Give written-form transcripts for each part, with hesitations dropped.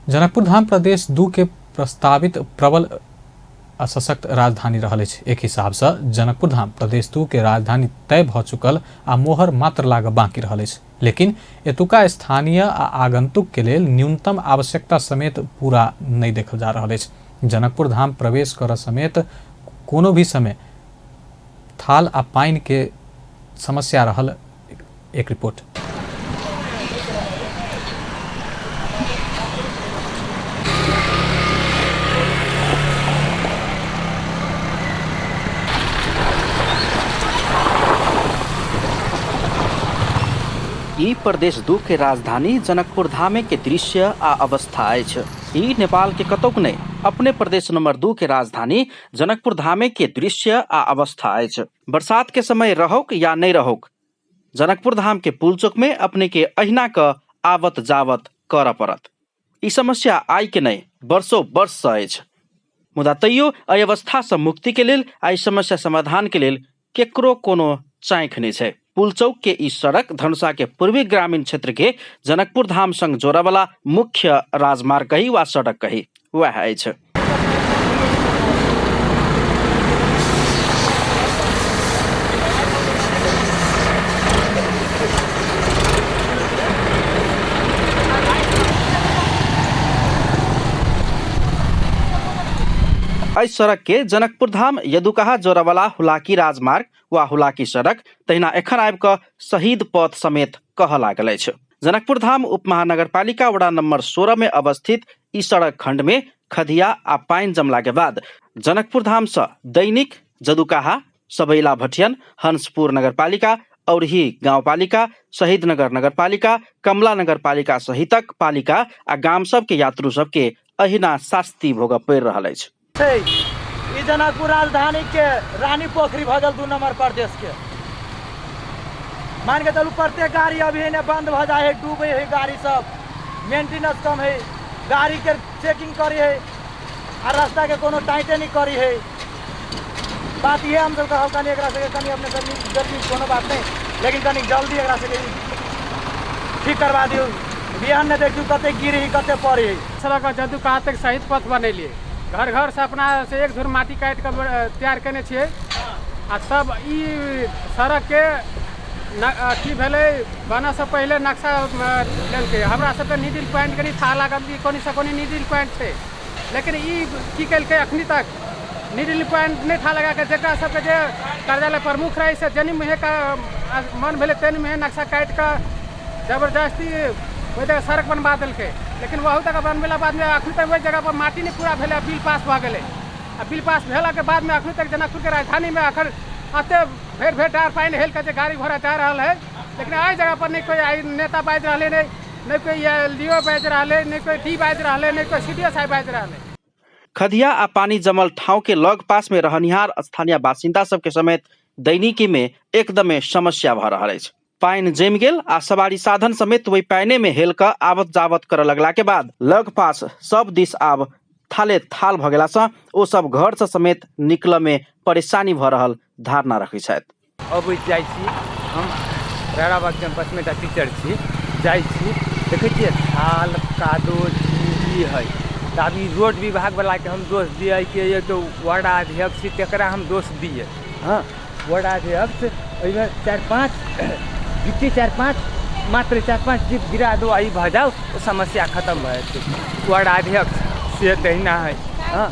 जनकपुर धाम प्रदेश 2 के प्रस्तावित प्रबल आ सशक्त राजधानी रहल अछि। एक हिसाबसँ जनकपुर धाम प्रदेश 2 के राजधानी तय भऽ चुकल आ मोहर मात्र लागऽ बाँकी रहल अछि, लेकिन एतुका स्थानीय आ आगंतुक के लेल न्यूनतम आवश्यकता समेत पूरा नहि देखल जा रहल अछि। जनकपुर धाम प्रवेश करऽ समेत कोनो भी समय थाल आ पानि के समस्या रहल। एक रिपोर्ट। ई प्रदेश 2 के राजधानी जनकपुर धामे के दृश्य आ अवस्था अछि। ई नेपाल के कतौक नहि, अपने प्रदेश नंबर 2 के राजधानी जनकपुर धामे के दृश्य आ अवस्था अछि। बरसात के समय रहौक या नहि रहौक, जनकपुर धाम के पुल चौक में अपने के अहिना क आवत जावत करऽ पड़त। ई समस्या आइ के नहि, वर्षो वर्ष से अछि। मुदा तैयो एहि अवस्था से मुक्ति के लेल आ एहि समस्या समाधान के लेल केकरो कोनो चाँखि नहि छै। पुल चौक के ई सड़क धनुषा के पूर्वी ग्रामीण क्षेत्र के जनकपुर धाम संग जोड़ऽ वाला मुख्य राजमार्ग कही वा सड़क कही, वएह अछि। एहि सड़क के जनकपुर धाम यदुकहा जोड़ऽवला हुलाकी राजमार्ग वा हुलाकी सड़क तहिना एखन आबि कऽ शहीद पथ समेत कहऽ लागल अछि। जनकपुर धाम उपमहानगरपालिका वडा नंबर 16 में अवस्थित ई सड़क खंड में खदिया आ पानि जमला के बाद जनकपुर धाम से दैनिक जदुकाहा, सबैला भटियन, हंसपुर नगरपालिका, औरही गाउँपालिका, शहीदनगर नगरपालिका, कमला नगरपालिका सहितक पालिका आ गाम सबके यात्रु सबके अहिना शास्ति भोगऽ पड़ि रहल अछि। छै ई जनकपुर राजधानी के रानी पोखरी भऽ गेल 2 नंबर प्रदेश के। मान के चलू प्रत्येक गाड़ी अभी एने बंद भऽ जाइ है, डूबे है गाड़ी सब, मेंटेनेंस कम है, गाड़ी के चेकिंग करी है आ रास्ता के कोनो टाइटे नहीं करी है। बात इहे हम सब कहब कनी एकरा सबके कनी अपने सब जल्दी, कोनो बात नहीं, लेकिन कनी जल्दी एकरा सबके ठीक करवा दियौ। बिहान ने देखियौ कते गिरी है कते पड़ी है। सड़क जदू कहाँ तक शहीद पथ बनेलिए, घर घर से अपना से एक धुर माटी काटि के तैयार केने छियै आ तब ई सड़क के अथी भेलै। बनऽ से पहिले नक्शा लेलकै। हमरा सबके निडिल पॉइंट कनि थाह लागल कि कोनी से कोनी निडिल पॉइंट छै, लेकिन ई की केलकै अखनी तक निडिल पॉइंट नहि थाह लगा के जकरा सबके जे कार्यालय प्रमुख रहै से जनी मुँहे का मन भेलै तेनी मुँहे नक्शा काटि कऽ जबरदस्ती ओहि जगह सड़क बनबा देलकै। लेकिन वहु तक बनबेला बादमे अखन तक ओहि जगह पर माटी नहि पूरा भेलै, बिल पास भऽ गेलै आ बिल पास भेलाके बादमे अखन तक जनकपुरके राजधानीमे अखन एते भेर भेर डाँड़ पानि हेल कऽ जे गाड़ी घोड़ा जा रहल है, लेकिन एहि जगह पर नहि कोइ आइ नेता बाजि रहलै, नहि कोइ एल डी ओ बाजि रहलै, नहि कोइ डी बाजि रहलै, नहि कोइ सी डी ओ साहेब बाजि रहलै। खदिया आ पानि जमल ठाँव के लग पास में रहनिहार स्थानीय बासिन्दा सबके समेत दैनिकी में एकदमे समस्या भऽ रहल अछि। पानि जमि गेल आ सवारी साधन समेत ओहि पानि में हेल कऽ आवत जावत करऽ लगला के बाद लग पास सब दिस आब थाले थाल भऽ गेला सँ ओ सब घर सँ समेत निकलऽ में परेशानी भऽ रहल धारणा रखै छथि। अबैत जाइ छी हम राराबाग कैंपसमे एकटा टीचर छी, जाइ छी देखै छियै थाल कादो ई हइ। तऽ आब ई रोड विभागवलाके हम दोष दियै कि एक वार्डाध्यक्ष छी तकरा हम दोष दियै। हँ, वार्डाध्यक्ष एहिमे 4-5 गिट्टी 4-5 मात्र 4-5 जीप गिरा दो आ ई भऽ जाउ, ओ समस्या खतम भऽ जेतै। वार्डाध्यक्ष से तहिना हइ। हँ,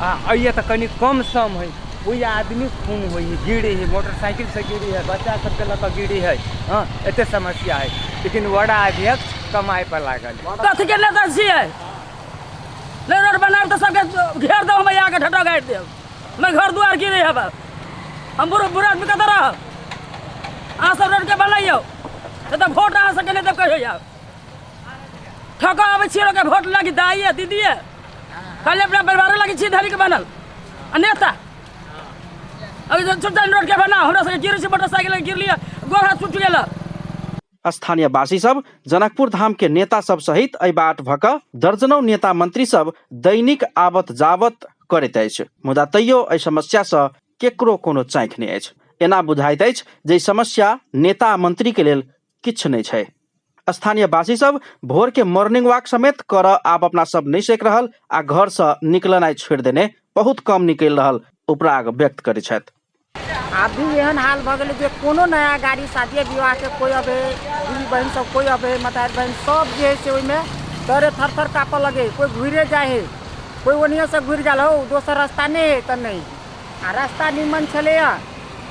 आ अइए तऽ कनि कम सम हइ, ओहि आदमी खून होइ हइ, गिरै हइ, मोटरसाइकिलसँ गिरै हइ, बच्चा सबके लऽ कऽ गिरै हइ। हँ, एते समस्या हइ, लेकिन वार्डाध्यक्ष कमाइपर लागल हइ। कथीके नेता छियै? नहि रोड बनायब तऽ सबके घेर देब, हम आके ढटो गाड़ि देब। मैं घर दुआर गिरे हब, हम बुढ़ बुढ़ आदमी कतऽ रहब? अहाँ सब रोडके बनैयौ, नहि तऽ वोट अहाँ सबके नहि देब कहियो। आब ठकऽ आबै छियै रोके वोट लागी दाइए दीदीए, खाली अपना परिवारे लागी छी धरीके बनल आ नेता। अभी चुपचाप रोडके बनाओ, हमरा सबके गिरै छै मोटरसाइकिल गिरलियै गोड़ हाथ टूटि गेल। स्थानीय वासी सब जनकपुर धाम के नेता सब सहित एहि बाट भऽ कऽ दर्जनों नेता मंत्री सब दैनिक आवत जावत करैत अछि, मुदा तैयो एहि समस्या सँ केकरो कोनो चाँखि नहि अछि। एना बुझाइत अछि जे ई समस्या नेता मंत्री के लेल किछु नहि छै। स्थानीय वासी सब भोर के मॉर्निंग वॉक समेत कर आब अपना सब नहि सकि रहल आ घर से निकलनाइ छोड़ि देने बहुत कम निकलि रहल उपराग व्यक्त करै छथि। आब भी एहन हाल भऽ गेलै जे कोनो नया गाड़ी शादिये विवाहके कोइ अबै हइ, दीदी बहिन सब कोइ अबै हइ, मतारि बहिन सब जे हइ से ओहिमे डरे थर थर काँपऽ लगै हइ। कोइ घुरिए जाइ हइ, कोइ ओन्हिएसँ घुरि गेल हौ, दोसर रास्ता नहि हइ तऽ नहि। आ रास्ता निमन छलैए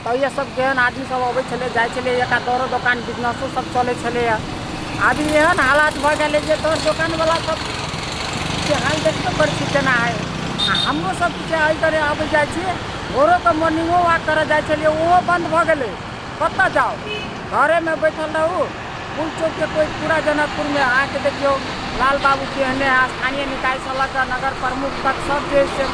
तऽ इएह सब केहन आदमी सब अबै छलै जाइ छलै, एका दरो दोकान बिजनेसो सब चलै छलैए। आब एहन हालात भऽ गेलै जे दर दोकानवला सब के हाल देखबे करै छी केना हइ। आ हमरो सब जे एहि तरहे अबै जाइ छी, भोरोके मॉर्निंगो वॉक करऽ जाइ छलियै, ओहो बन्द भऽ गेलै। कतऽ जाउ, घरेमे बैठल रहू। पुल चौकके कोइ पूरा जनकपुरमे अहाँके देखियौ लाल बाबू केहने है, स्थानीय निकायसँ लऽ कऽ नगर प्रमुख तक सब जे है से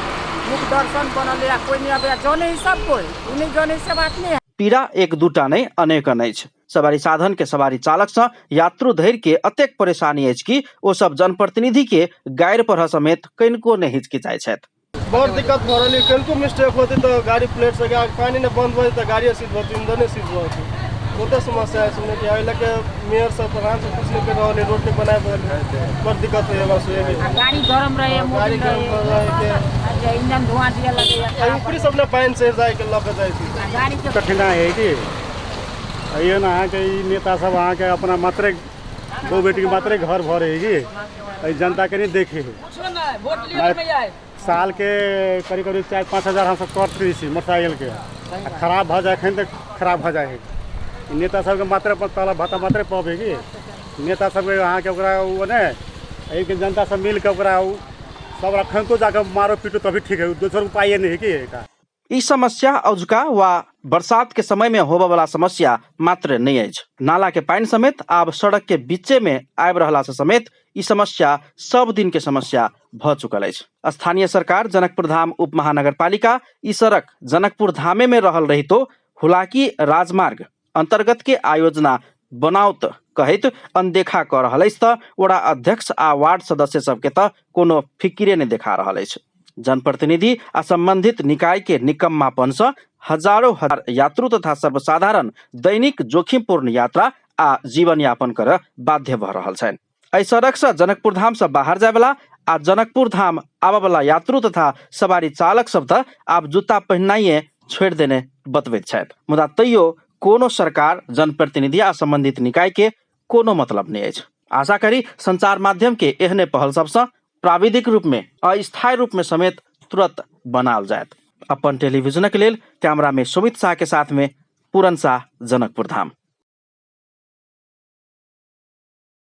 मुख दर्शन बनल है, कोइ नहि अबैए, जनै है सब कोइ, ओ नहि जनै से बात नहि है। पीड़ा एक दूटा नहि अनेकन अछि। सवारी साधन के सवारी चालक सँ यात्रु धरि के अतेक परेशानी अछि कि ओ सब जनप्रतिनिधि के गारि पढ़ऽ समेत कनिको नहि हिचकिचाइ छथि। बड़ दिक्कत भऽ रहल यऽ, कनिको मिस्टेक होतै तऽ गाड़ी प्लेट से पानि नहि बन्द भऽ जेतै तऽ गाड़िए सीज भऽ जेतै, इंधने सीज भऽ जेतै। बहुते समस्या है सुनने कि एहि लऽ के मेयर सब प्रधान सब कुछ नहि करि रहल है, रोड नहि बनाबि रहल है, बड़ दिक्कत होइए बस आ गाड़ी गरम रहै, गाड़ी मोबिल गरम रहै, रहै, इंजन धुआँ दिअ लगैए, ऊपरी सब ने पानि चढ़ि जाइके लऽ के जाइ छै। आ गाड़ीके कठिनाइ है कि अइयो ने अहाँके ई नेता सब अहाँके अपना मात्रे दो बेटीके मात्रे घर भरे है कि एहि जनताके नहि देखे है। सालके करीब करीब 4-5 हजार हमसब कर दै छी मोटरसाइकिलके, आ खराब भऽ जाइ खन तऽ खराब भऽ जाइ है। नेता सबके मात्रे अपन तलब भत्ता मात्रे पबै कि नेता सबके अहाँके ओकरा ओ नहि, एहिके जनता सब मिलके ओकरा ओ सब रखन तो जाके मारो पीटो तभी ठीक है, दोसर उपाये नहि है कि एका। ई समस्या औझुका वा बरसात के समय में होबय वाला समस्या मात्र नहि अछि। नाला के पानि समेत आब सड़क के बीचे में आबि रहला से समेत ई समस्या सब दिन के समस्या भऽ चुकल अछि। स्थानीय सरकार जनकपुर धाम उप महानगरपालिका ई सड़क जनकपुर धामे में रहल रहितो हुलाकी राजमार्ग अंतर्गत के आयोजना बनाओत कहैत अनदेखा कऽ रहल अछि तऽ वडा अध्यक्ष आ वार्ड सदस्य सबके तऽ कोनो फिकिरे नहि देखा रहल अछि। जनप्रतिनिधि आ संबंधित निकाय के निकम्मापन सँ हजारों हजार यात्रु तथा सर्वसाधारण दैनिक जोखिमपूर्ण यात्रा आ जीवन यापन करऽ बाध्य भऽ रहल छनि। एहि सड़क सँ जनकपुर धाम सँ बाहर जायवला आ जनकपुर धाम आबयवला यात्रु तथा सवारी चालक सब तऽ आब जूता पहिननाइए छोड़ि देने बतबैत छथि, मुदा तैयो कोनो सरकार जनप्रतिनिधि आ संबंधित निकाय के कोनो मतलब नहि अछि। आशा करी संचार माध्यम के एहने पहल सबसँ प्राविधिक रूप में अस्थायी रूप में समेत तुरंत बनाल जायत। अपन टेलीविजनक लेल कैमरा में सुमित शाह के साथ में पूरन शाह, जनकपुर धाम।